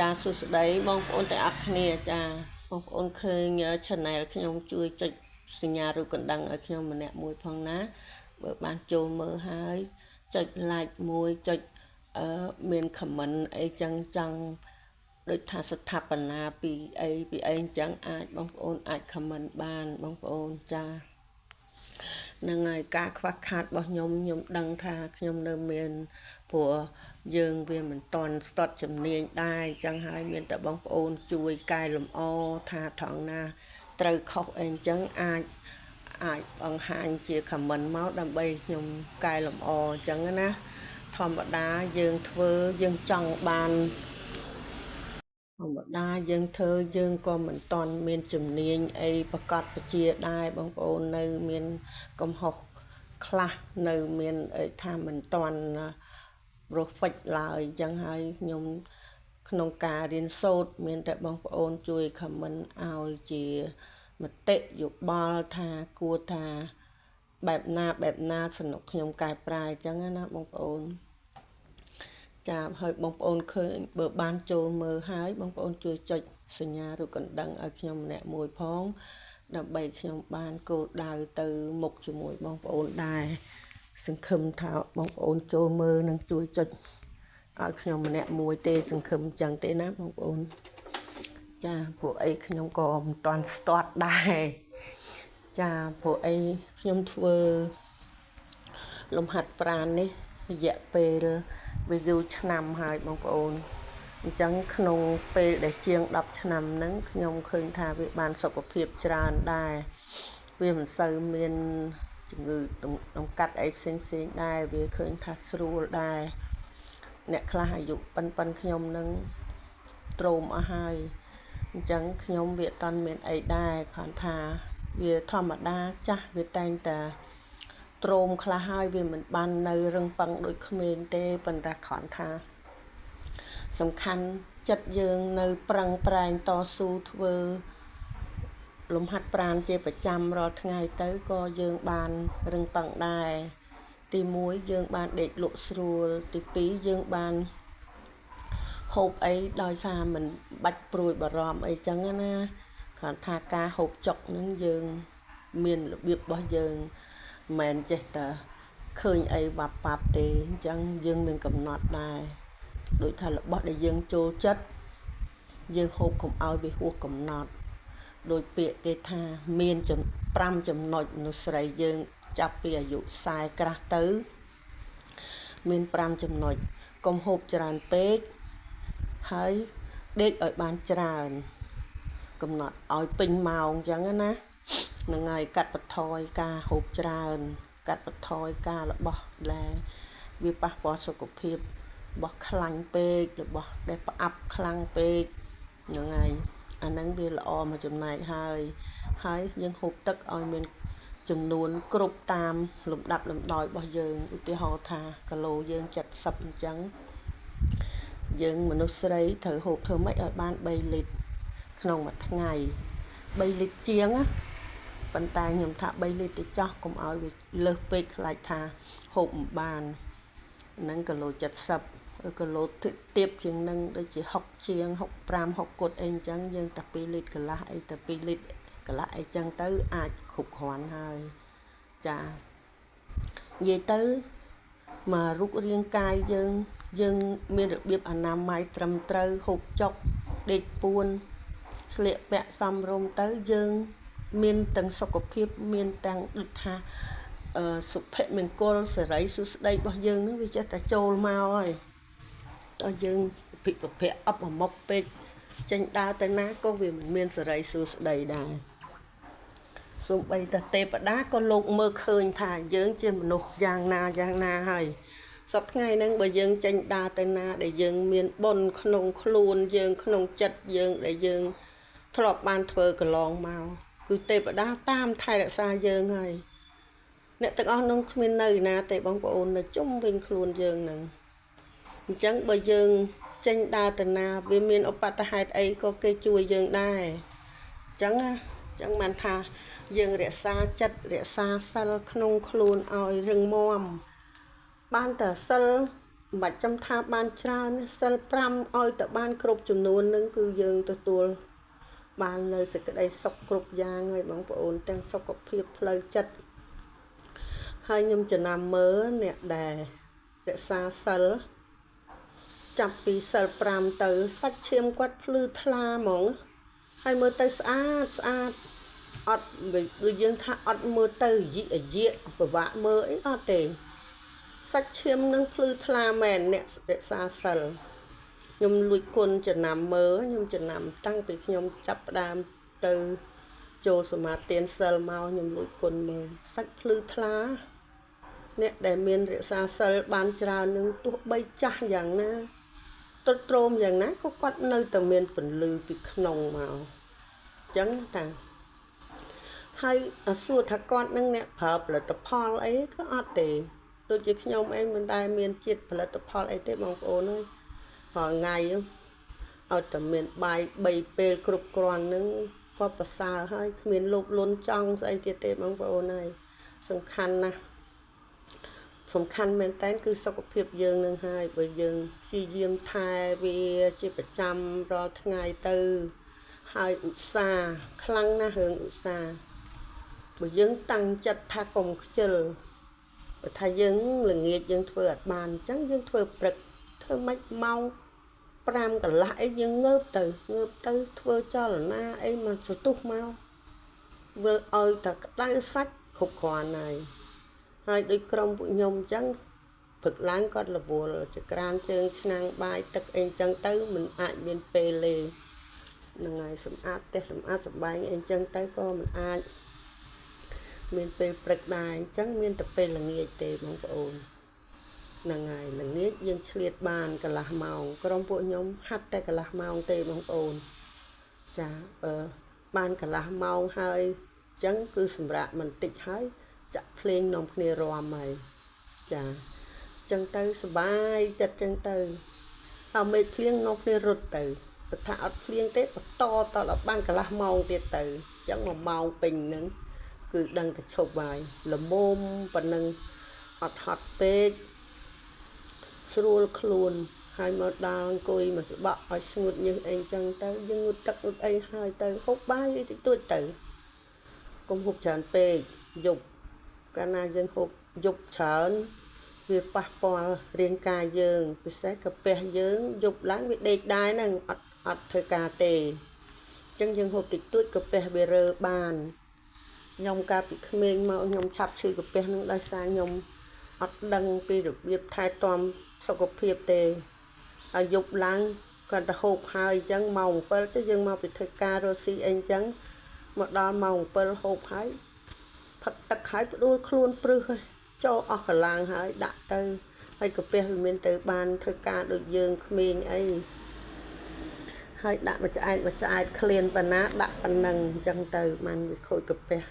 ចាសួស្តីបងប្អូនទាំងអស់គ្នាចាបងប្អូនឃើញ Channel ខ្ញុំជួយចុចសញ្ញារូបកណ្ដឹងឲ្យខ្ញុំម្នាក់មួយផងណាបើបានចូលមើលហើយចុច like មួយចុចអឺមាន comment អីចឹងចង់ដូចថាស្ថាបនាពីអីពីអីអញ្ចឹងអាចបងប្អូនអាច comment បានបងប្អូនចានឹងហើយការខ្វះខាតរបស់ខ្ញុំខ្ញុំដឹងថាខ្ញុំនៅមានព្រោះយើងវាមិនតន់ស្ទាត់ជំនាញដែរអញ្ចឹងហើយមានតែបងប្អូនជួយកែលម្អថាថងណាត្រូវខុសអីអញ្ចឹងអាចអាចបង្ហាញជា comment មកដើម្បីខ្ញុំកែលម្អអញ្ចឹងណាធម្មតាយើងធ្វើយើងចង់បានធម្មតាយើងធ្វើយើងក៏មិនតន់មានជំនាញអីប្រកាសពជាដែរបងប្អូននៅមានកំហុសខ្លះនៅមានអីថាមិនតន់ perfect ឡើយអញ្ចឹងហើយខ្ញុំក្នុងការរៀនសូត្រមានតែបងប្អូនជួយ comment ឲ្យជាមតិយោបល់ថាគួរថាបែបណាបែបណាសនុកខ្ញុំកែប្រែអញ្ចឹងណាបងប្អូនចាហើយបងប្អូនឃើញបើបានចូលមើលហើយបងប្អូនជួយចុចសញ្ញាឬកណ្ដឹងឲ្យខ្ញុំម្នាក់មួយផងដើម្បីខ្ញុំបានគោលដៅទៅមុខជាមួយបងប្អូនដែរសង្ឃឹមថាបងប្អូនចូលមើលនិងជួយចុចឲ្យខ្ញុំម្នាក់មួយទេសង្ឃឹមចឹងទេណាបងប្អូនចាព្រោះអីខ្ញុំក៏មិនតាន់ស្ទាត់ដែរចាព្រោះអីខ្ញុំធ្វើលំហាត់ប្រាណនេះរយៈពេលវាយូរឆ្នាំហើយបងប្អូនអញ្ចឹងក្នុងពេលដែលជាង10ឆ្នាំហ្នឹងខ្ញុំឃើញថាវាបានសុខភាពច្រើនដែរវាមិនសូវមានជំងឺដង្កាត់អីផ្សេងផ្សេងដែរវាឃើញថាស្រួលដែរអ្នកខ្លះអាយុប៉ិនប៉ិនខ្ញុំនឹងទ្រោមអស់ហើយអញ្ចឹងខ្ញុំវាអត់តាន់មានអីដែរគ្រាន់ថាវាធម្មតាចាស់វាតែងតែទ្រោមខ្លះហើយវាមិនបាននៅរឹងប៉ឹងដូចក្មេងទេប៉ុន្តែគ្រាន់ថាសំខាន់ចិត្តយើងនៅប្រឹងប្រែងតស៊ូធ្វើលំហាត់ប្រាណជាប្រចាំរាល់ថ្ងៃទៅក៏យើងបានរឹងប៉ឹងដែរទី1យើងបានដេកលក់ស្រួលទី2យើងបានហូបអីដោយសារមិនបាច់ព្រួយបារម្ភអីចឹងណាគ្រាន់ថាការហូបចុកហ្នឹងយើងមានរបៀបរបស់យើងមិនមែនចេះតែឃើញអីវ៉ាប់ប៉ាប់ទេអញ្ចឹងយើងមានកំណត់ដែរដូចថារបស់ដែលយើងចូលចិត្តយើងហូបកុំឲ្យវាហួសកំណត់ដោយពាក្យគេថាមាន5ចំណុចមនុស្សស្រីយើងចាប់ពីអាយុ40ក្រាស់ទៅមាន5ចំណុចកុំហូបច្រើនពេកហើយដេកឲ្យបានច្រើនកំណត់ឲ្យពេញម៉ោងអញ្ចឹងណាហ្នឹងហើយកាត់បន្ថយការហូបច្រើនកាត់បន្ថយការរបស់ដែលវាប៉ះពាល់សុខភាពរបស់ខ្លាញ់ពេករបស់ដែលផ្អាប់ខ្លាំងពេកហ្នឹងហើយអាហ្នឹងវាល្អមួយចំណែកហើយហើយយើងហូបទឹកឲ្យមានចំនួនគ្រប់តាមលំដាប់លំដោយរបស់យើងឧទាហរណ៍ថាគីឡូយើង70អញ្ចឹងយើងមនុស្សស្រីត្រូវហូបធ្វើម៉េចឲ្យបាន3លីត្រក្នុងមួយថ្ងៃ3លីត្រជាងណាប៉ុន្តែខ្ញុំថា3លីត្រទៅចោះកុំឲ្យវាលើសពេកខ្លាចថាហូបមិនបានហ្នឹងគីឡូ70គីឡូទៀបជាងនឹងដូចជា60ជាង65 60គុតអីអញ្ចឹងយើងតែ2លីត្រកន្លះអីតែ2លីត្រកន្លះអីចឹងទៅអាចគ្រប់គ្រាន់ហើយចានិយាយទៅមករូបរាងកាយយើងយើងមានរបៀបអនាម័យត្រឹមត្រូវហូបចុកដេកពួនស្លៀកពាក់សមរម្យទៅយើងមានទាំងសុខភាពមានទាំងដូចថាអឺសុភមង្គលសេរីសួស្តីរបស់យើងនឹងវាចេះតែចូលមកហើយដល់យើងភិពភៈអបមុកពេកចេញដើរទៅណាក៏វាមិនមានសេរីសួស្តីដែរសូម្បីតែទេពតាក៏លោកមើលឃើញថាយើងជាមនុស្សយ៉ាងណាយ៉ាងណាហើយសប្តាហ៍ថ្ងៃហ្នឹងបើយើងចេញដើរទៅណាដែលយើងមានបុណ្យក្នុងខ្លួនយើងក្នុងចិត្តយើងដែលយើងធ្លាប់បានធ្វើកន្លងមកគឺទេវតាតាមថែរក្សាយើងហើយអ្នកទាំងអស់នោះគ្មាននៅណាទេបងប្អូននៅជុំវិញខ្លួនយើងហ្នឹងអញ្ចឹងបើយើងចេញដើរទៅណាវាមានឧបទ្ទហេតុអីក៏គេជួយយើងដែរអញ្ចឹងណាអញ្ចឹងបានថាយើងរក្សាចិត្តរក្សាសិលក្នុងខ្លួនឲ្យរឹងមាំបានតែសិល មិនបាច់ចាំថាបានច្រើនសិល5ឲ្យតែបានគ្រប់ចំនួននឹងគឺយើងទទួលបាននៅសេចក្តីសុខគ្រប់យ៉ាងហើយបងប្អូនទាំងសុខភាពផ្លូវចិត្តហើយខ្ញុំចំណាំមើលអ្នកដែលរក្សាសិលចាប់ពីសិល5ទៅសាច់ឈាមគាត់ភ្លឺថ្លាហ្មងហើយមើលទៅស្អាតស្អាតអត់ដូចយើងថាអត់មើលទៅយិយិពិបាកមើលអីអត់ទេសាច់ឈាមនឹងភ្លឺថ្លាមែនអ្នករក្សាសិលខ្ញុំលួចគុណចំណាំមើលខ្ញុំចំណាំតាំងពីខ្ញុំចាប់ផ្ដើមទៅចូលសមាទានសិលមកខ្ញុំលួចគុណមើលសាច់ភ្លឺថ្លាអ្នកដែលមានរក្សាសិលបានច្រើននឹងទោះបីចាស់យ៉ាងណាទ្រុឌទ្រោមយ៉ាងណាក៏គាត់នៅតែមានពន្លឺពីក្នុងមកអញ្ចឹងតាហើយសួរថាគាត់នឹងអ្នកប្រើផលិតផលអីក៏អត់ទេដូចជាខ្ញុំអីមិនដែលមានជាតិផលិតផលអីទេបងប្អូនអើយរាល់ថ្ងៃឲ្យតែមានបាយ3ពេលគ្រប់គ្រាន់នឹងក៏ប្រសើរហើយគ្មានលោភលន់ចង់ស្អីទៀតទេបងប្អូនហើយសំខាន់ណាស់សំខាន់មែនតើគឺសុខភាពយើងនឹងហើយបើយើងព្យាយាមថែវាជាប្រចាំរាល់ថ្ងៃទៅហើយឧស្សាហ៍ខ្លាំងណាស់រឿងឧស្សាហ៍បើយើងតាំងចិត្តថាកុំខ្ជិលបើថាយើងល្ងាចយើងធ្វើអត់បានអញ្ចឹងយើងធ្វើព្រឹកធ្វើម៉េចម៉ោង5កន្លះអីយើងងើបទៅធ្វើចលនាអីមកសន្ទុះមកវាឲ្យតែក្តៅសាច់គ្រប់គ្រាន់ហើយហើយដូចក្រុមពួកខ្ញុំអញ្ចឹងព្រឹកឡើងគាត់រវល់ចក្រានជើងឆ្នាំងបាយទឹកអីអញ្ចឹងទៅមិនអាចមានពេលទេហ្នឹងហើយសម្អាតផ្ទះសម្អាតសម្បែងអីអញ្ចឹងទៅក៏មិនអាចមានពេលព្រឹកដែរអញ្ចឹងមានតែពេលល្ងាចទេបងប្អូនហ្នឹងហើយល្ងាចយើងឆ្លៀតបានកន្លះម៉ោងក្រុមពួកខ្ញុំហាត់តែកន្លះម៉ោងទេបងប្អូនចាបើបានកន្លះម៉ោងហើយអញ្ចឹងគឺសម្រាប់បន្តិចហើយចាក់ភ្លេងនាំគ្នារាំហើយចាអញ្ចឹងទៅសប្បាយចិត្តអញ្ចឹងទៅហើយមេឃភ្លៀងនាំគ្នារត់ទៅបើថាអត់ភ្លៀងទេបន្តតដល់បានកន្លះម៉ោងទៀតទៅអញ្ចឹង1ម៉ោងពេញហ្នឹងគឺដឹងតែឈប់ហើយល្មមប៉ុណ្ណឹងអត់ហត់ពេកស្រួលខ្លួនហើយមកដល់អង្គុយមកស្បក់ឲ្យស្ងួតញើសអីចឹងទៅយើងងូតទឹកងូតអីហើយទៅហូបបាយអីតិចតួចទៅកុំហូបច្រើនពេកយប់កាលណាយើងហូបយប់ច្រើនវាប៉ះពាល់រាងកាយយើងពិសេសកាពះយើងយប់ឡើងវាដេកដែរហ្នឹងអត់ធ្វើការទេអញ្ចឹងយើងហូបតិចតួចកាពះវារើបានខ្ញុំកាលពីក្មេងមកខ្ញុំឆាប់ឈឺកាពះនឹងដោយសារខ្ញុំអត់ដឹងពីរបៀបថែទាំសុខភាពទេហើយយប់ឡើងគាត់ទៅហូបហើយអញ្ចឹងម៉ោង7ទៅយើងមកពីធ្វើការរកស៊ីអីអញ្ចឹងមកដល់ម៉ោង7ហូបហើយផឹកទឹកហើយផ្ដួលខ្លួនព្រឹសហើយចូលអស់កម្លាំងហើយដាក់ទៅហើយកាពះវាមានទៅបានធ្វើការដូចយើងក្មេងអីហើយដាក់មួយឆ្អែតឃ្លានប៉ុណ្ណាដាក់ប៉ុណ្ណឹងអញ្ចឹងទៅបានវាខូចកាពះ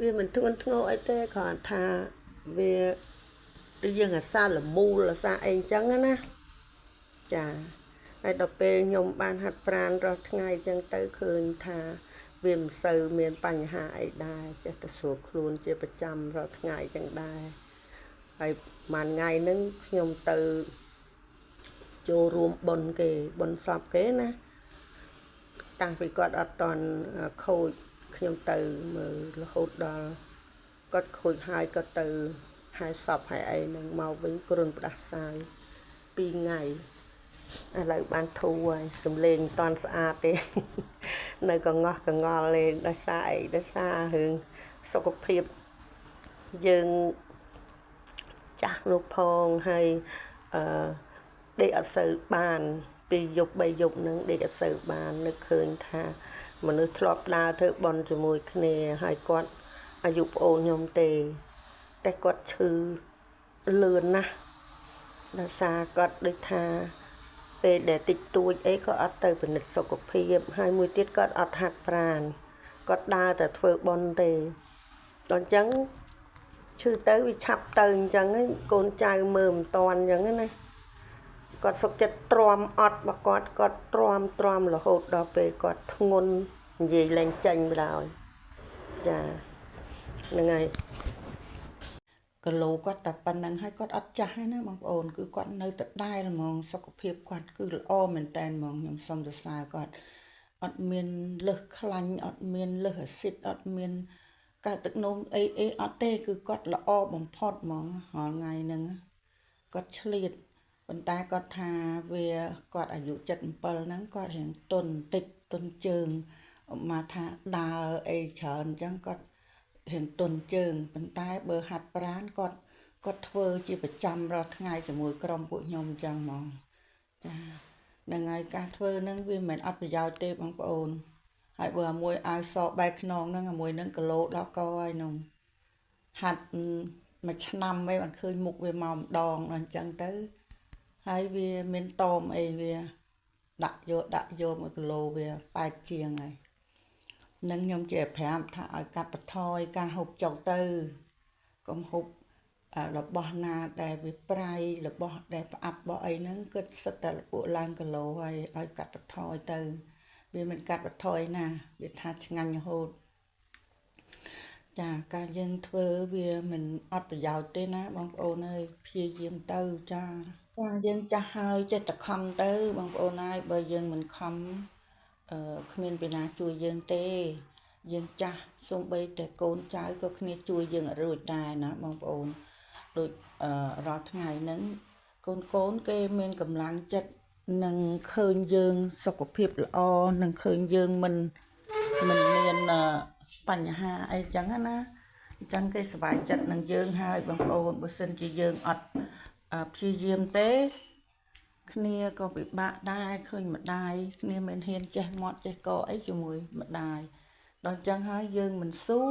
វាមិនធ្ងន់ធ្ងរអីទេគ្រាន់ថាវាដូចយើងអាសាលមូលអាសាអីអញ្ចឹងណាចាហើយដល់ពេលខ្ញុំបានហាត់ប្រាណរាល់ថ្ងៃអញ្ចឹងទៅឃើញថាវាមិនសូវមានបញ្ហាអីដែរចេះតែស្រួលខ្លួនជាប្រចាំរាល់ថ្ងៃអញ្ចឹងដែរហើយមួយថ្ងៃហ្នឹងខ្ញុំទៅចូលរួមបុណ្យគេបុណ្យសពគេណាតាំងពីគាត់អត់តន់ខូចខ្ញុំទៅមើលរហូតដល់គាត់ខូចហើយក៏ទៅហើយសពហើយអីនឹងមកវិញគ្រុនផ្ដាសាយ2ថ្ងៃឥឡូវបានធូរហើយសំលេងមិនតាន់ស្អាតទេនៅក៏ងោះកងល់ទេដោយសារអីដោយសាររឿងសុខភាពយើងចាស់លោកផងហើយអឺដេកអត់សូវបានពីយប់3យប់ហ្នឹងដេកអត់សូវបាននឹកឃើញថាមនុស្សធ្លាប់ដើរធ្វើបុណ្យជាមួយគ្នាហើយគាត់អាយុប្អូនខ្ញុំទេតែគាត់ឈឺលឿនណាស់ដោយសារគាត់ដូចថាពេលដែលតិចតួចអីក៏អត់ទៅពិនិត្យសុខភាពហើយមួយទៀតគាត់អត់ហាត់ប្រាណគាត់ដើរតែធ្វើបុណ្យទេដល់អញ្ចឹងឈឺទៅវាឆាប់ទៅអញ្ចឹងកូនចៅមើលមិនតាន់អញ្ចឹងណាគាត់សុខចិត្តទ្រាំអត់របស់គាត់គាត់ទ្រាំរហូតដល់ពេលគាត់ធ្ងន់និយាយលែងចេញបណ្ដោយចាហ្នឹងហើយ គីឡូគាត់តែប៉ុណ្្នឹងហើយគាត់អត់ចាស់ហើយណាបងប្អូនគឺគាត់នៅដដែលហ្មងសុខភាពគាត់គឺល្អមែនតើហ្មងខ្ញុំសូមសរសើរគាត់អត់មានលើសខ្លាញ់អត់មានលើសអាស៊ីតអត់មានកើតទឹកនោមអីអីអត់ទេគឺគាត់ល្អបំផុតហ្មងរាល់ថ្ងៃហ្នឹងគាត់ឆ្លៀតប៉ុន្តែគាត់ថាវាគាត់អាយុ77ហ្នឹងគាត់រៀងទន់តិចទន់ជើងមកថាដើរអីច្រើនអញ្ចឹងគាត់រៀងទន់ជើងប៉ុន្តែបើហាត់ប្រាណគាត់គាត់ធ្វើជាប្រចាំរាល់ថ្ងៃជាមួយក្រុមពួកខ្ញុំអញ្ចឹងហ្មងចាហ្នឹងហើយការធ្វើហ្នឹងវាមិនមែនអត់ប្រយោជន៍ទេបងប្អូនហើយបើអាមួយអាវសបែកខ្នងហ្នឹងអាមួយហ្នឹងគីឡូដល់កហើយនោះហាត់មួយឆ្នាំឯងបានឃើញមុខវាមកម្ដងដល់អញ្ចឹងទៅហើយវាមានតមអីវាដាក់យក1គីឡូវា8ជាងហើយនឹងខ្ញុំជាប្រាប់ថាឲ្យកាត់បន្ថយការហូបចុកទៅកុំហូបរបស់ណាដែលវាប្រៃរបស់ដែលផ្អាប់របស់អីហ្នឹងគិតសិតតែពួកឡើងគីឡូហើយឲ្យកាត់បន្ថយទៅវាមិនកាត់បន្ថយណាវាថាឆ្ងាញ់រហូតចាការយើងធ្វើវាមិនអត់ប្រយោជន៍ទេណាបងប្អូនអើយព្យាយាមទៅចាចាយើងចាស់ហើយចេះតែខំទៅបងប្អូនហើយបើយើងមិនខំគ្មានពីណាជួយយើងទេយើងចាស់សូម្បីតែកូនចៅក៏គ្នាជួយយើងអត់រួចដែរណាបងប្អូនដូចរាល់ថ្ងៃហ្នឹងកូនគេមានកម្លាំងចិត្តនឹងឃើញយើងសុខភាពល្អនឹងឃើញយើងមិនមានបញ្ហាអីចឹងណាអញ្ចឹងគេសប្បាយចិត្តនឹងយើងហើយបងប្អូនបើសិនជាយើងអត់ព្យាយាមទេគ្នាក៏ពិបាកដែរឃើញម្ដាយគ្នាមិនហ៊ានចេះមាត់ចេះកអីជាមួយម្ដាយដល់ចឹងហើយយើងមិនស៊ូ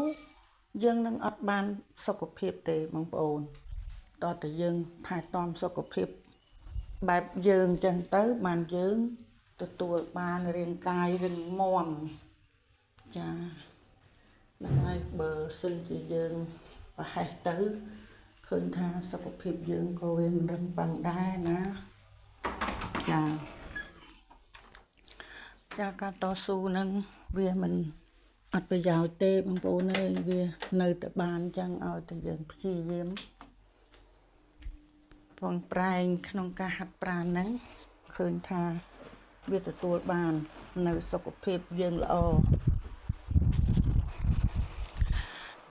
យើងនឹងអត់បានសុខភាពទេបងប្អូនតោះតែយើងថែទាំសុខភាពបែបយើងចឹងទៅបានយើងទទួលបានរាងកាយរឹងមាំចាហ្នឹងហើយបើសិនជាយើងប្រហែសទៅឃើញថាសុខភាពយើងក៏វាមិនរឹងប៉ឹងដែរណាចាចាការតស៊ូនឹងវាមិនអត់ប្រយោជន៍ទេបងប្អូនអើយវានៅតែបានចឹងឲ្យតែយើងព្យាយាមប្រឹងប្រែងក្នុងការហាត់ប្រាណហ្នឹងឃើញថាវាទទួលបាននៅសុខភាពយើងល្អ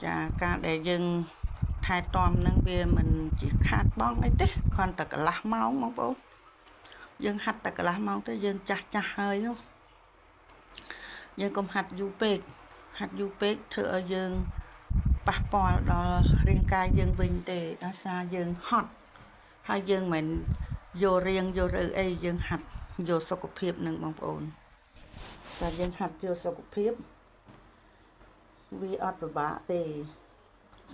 ចាការដែលយើងថែទាំហ្នឹងវាមិនជាខាតបង់អីទេគ្រាន់តែកន្លះម៉ោងបងប្អូនយើងហាត់តែកន្លះម៉ោងទៅយើងចាស់ចាស់ហើយនោះយើងកុំហាត់យូរពេកហាត់យូរពេកធ្វើឲ្យយើងប៉ះពាល់ដល់រាងកាយយើងវិញទេដោយសារយើងហត់ហើយយើងមិនយករាងយករើអីយើងហាត់យកសុខភាពនឹងបងប្អូនតែយើងហាត់យកសុខភាពវាអត់ពិបាកទេ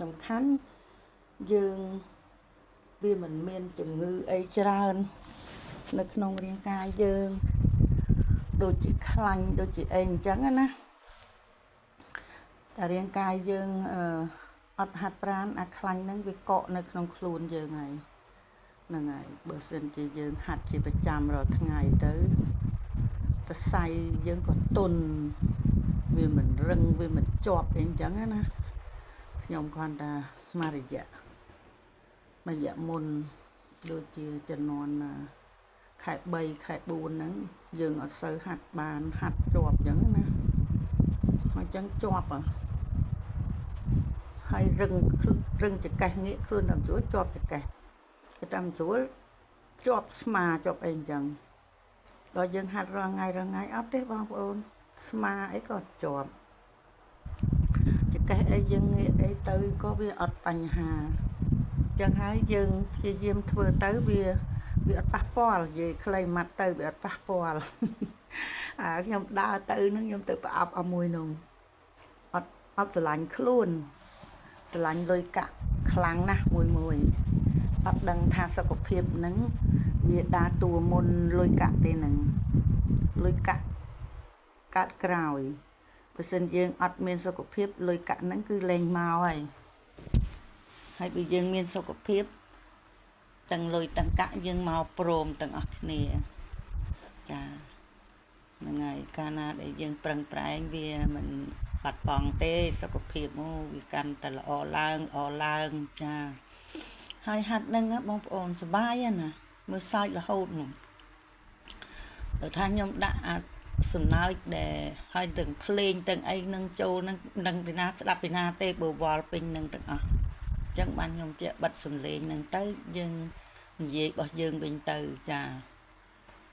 សំខាន់យើងវាមិនមានជំងឺអីច្រើននៅក្នុងរាងកាយយើងដូចជាខ្លាញ់ដូចជាអីអញ្ចឹងណាតែរាងកាយយើងអត់ហាត់ប្រាណអាខ្លាញ់ហ្នឹងវាកកនៅក្នុងខ្លួនយើងហើយហ្នឹងហើយបើសិនជាយើងហាត់ជាប្រចាំរាល់ថ្ងៃទៅសរសៃយើងក៏ទន់វាមិនរឹងវាមិនជាប់អីអញ្ចឹងណាខ្ញុំគ្រាន់តែមួយរយៈមុនដូចជាជំនាន់ខែ3ខែ4ហ្នឹងយើងអត់សូវហាត់បានហាត់ជាប់អញ្ចឹងណាហើយអញ្ចឹងជាប់ហើយរឹងចកេះងាកខ្លួនតាមស្រួលជាប់ចកេះតាមស្រួលជាប់ស្មាជាប់អីអញ្ចឹងដល់យើងហាត់រាល់ថ្ងៃអត់ទេបងប្អូនស្មាអីក៏ជាប់ចកេះអីយើងងាកអីទៅក៏វាអត់បញ្ហាចឹងហើយយើងព្យាយាមធ្វើទៅវាអត់ប៉ះពាល់និយាយខ្លីម៉ាត់ទៅវាអត់ប៉ះពាល់អាខ្ញុំដើរទៅនឹងខ្ញុំទៅប្រអប់អាមួយនោះអត់ស្រឡាញ់ខ្លួនស្រឡាញ់លុយកាក់ខ្លាំងណាស់មួយអត់ដឹងថាសុខភាពនឹងវាដើរតួមុនលុយកាក់ទេនឹងលុយកាក់កាត់ក្រោយបើសិនយើងអត់មានសុខភាពលុយកាក់ហ្នឹងគឺលែងមកហើយហើយបើយើងមានសុខភាពទាំងលុយទាំងកាក់យើងមកព្រមទាំងអស់គ្នាចាហ្នឹងហើយកាលណាដែលយើងប្រឹងប្រែងវាមិនបាត់បង់ទេសុខភាពមកវាកាន់តែល្អឡើងល្អឡើងចា ហើយហាត់នឹងបងប្អូនសប្បាយណាមើលសើចរហូតនោះបើថាខ្ញុំដាក់អាសំណើចដែលហើយទាំងភ្លេងទាំងអីនឹងចូលនឹងនឹងពីណាស្ដាប់ពីណាទេបើវល់ពេញនឹងទាំងអស់អញ្ចឹងបានខ្ញុំជាបិទសំឡេងនឹងទៅយើងនិយាយរបស់យើងវិញទៅចា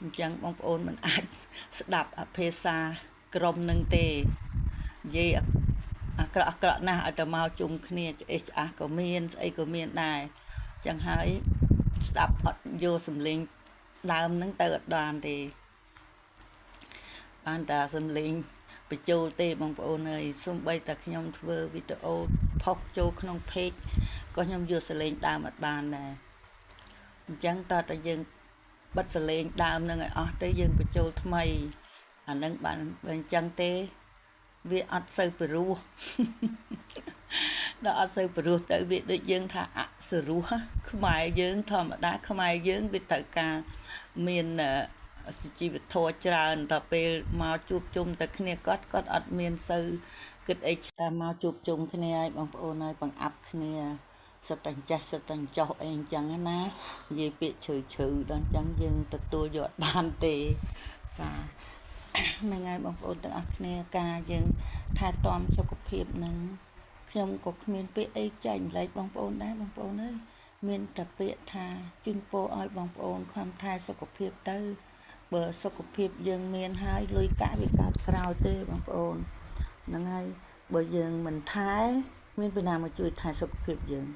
អញ្ចឹងបងប្អូនមិនអាចស្ដាប់អភាសាក្រុមនឹងទេនិយាយអាក្រក់អាក្រក់ណាស់ឲ្យតែមកជុំគ្នាឆ្អេះឆ្អាស់ក៏មានស្អីក៏មានដែរអញ្ចឹងហើយស្ដាប់អត់យកសំឡេងដើមហ្នឹងទៅអត់បានទេបានតែសំឡេងបញ្ចូលទេបងប្អូនអើយសំបីតែខ្ញុំធ្វើវីដេអូផុសចូលក្នុង page ក៏ខ្ញុំយកសំឡេងដើមអត់បានដែរអញ្ចឹងតើតែយើងបិទសំឡេងដើមនឹងឲ្យអស់ទៅយើងបញ្ចូលថ្មីអានឹងបានបើអញ្ចឹងទេវាអត់សូវព្រោះដល់អត់សូវព្រោះទៅវាដូចយើងថាអសរោះខ្មែរយើងធម្មតាខ្មែរយើងវាត្រូវការមានជីវធម៌ច្រើនដល់ពេលមកជួបជុំតែគ្នាគាត់គាត់អត់មានសូវគិតអីតាមមកជួបជុំគ្នាឲ្យបងប្អូនឲ្យបង្អាប់គ្នាសិតតែចេះសិតតែចោះអីអញ្ចឹងណានិយាយពាក្យឈឺឈឺដល់អញ្ចឹងយើងទទួលយកអត់បានទេចាហ្នឹងហើយបងប្អូនទាំងអស់គ្នាការយើងថែទាំសុខភាពនឹងខ្ញុំក៏គ្មានពាក្យអីចែកម្លែកបងប្អូនដែរបងប្អូនអើយមានតែពាក្យថាជូនពរឲ្យបងប្អូនខំថែសុខភាពទៅបើសុខភាពយើងមានហើយលុយកាក់វាកើតក្រោយទេបងប្អូនហ្នឹងហើយបើយើងមិនថែមានពីណាមកជួយថែសុខភាពយើង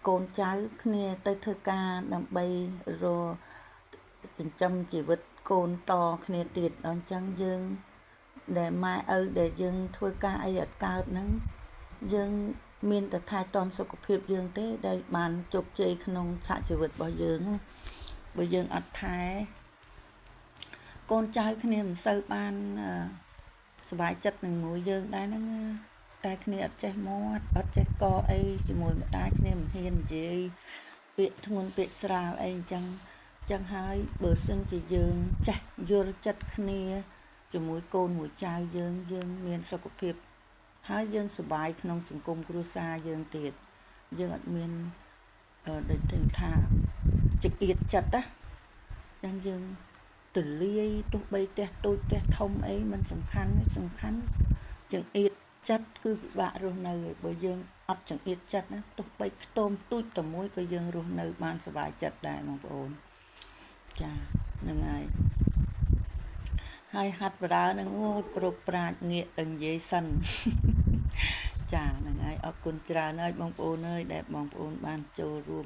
កូនចៅគ្នាទៅធ្វើការដើម្បីរកចិញ្ចឹមជីវិតកូនតគ្នាទៀតដល់អញ្ចឹងយើងដែលម៉ែឪដែលយើងធ្វើការអីអត់កើតហ្នឹងយើងមានតែថែទាំសុខភាពយើងទេដែលបានជោគជ័យក្នុងឆាកជីវិតរបស់យើងបើយើងអត់ថែកូនចៅគ្នាមិនសូវបានសប្បាយចិត្តនឹងមួយយើងដែរហ្នឹងតែគ្នាអត់ចេះមាត់អត់ចេះកអីជាមួយម្ដាយគ្នាមិនហ៊ាននិយាយពាក្យធ្ងន់ពាក្យស្រាលអីអញ្ចឹងចឹងហើយបើសិនជាយើងចេះយល់ចិត្តគ្នាជាមួយកូនមួយចៅយើងយើងមានសុខភាពហើយយើងសប្បាយក្នុងសង្គមគ្រួសារយើងទៀតយើងអត់មានដូចថាចង្អៀតចិត្តណាចឹងយើងទលាយទោះបីផ្ទះតូចផ្ទះធំអីមិនសំខាន់ទេសំខាន់ចង្អៀតចិត្តគឺពិបាករស់នៅហើយបើយើងអត់ចង្អៀតចិត្តណាទោះបីខ្ទមទូចតែមួយក៏យើងរស់នៅបានសប្បាយចិត្តដែរបងប្អូនចាហ្នឹងហើយហើយហាត់បដើនឹងអូយប្រុកប្រាជ្ញងាកទៅនិយាយសិនចាហ្នឹងហើយអរគុណច្រើនហើយបងប្អូនអើយដែលបងប្អូនបានចូលរួម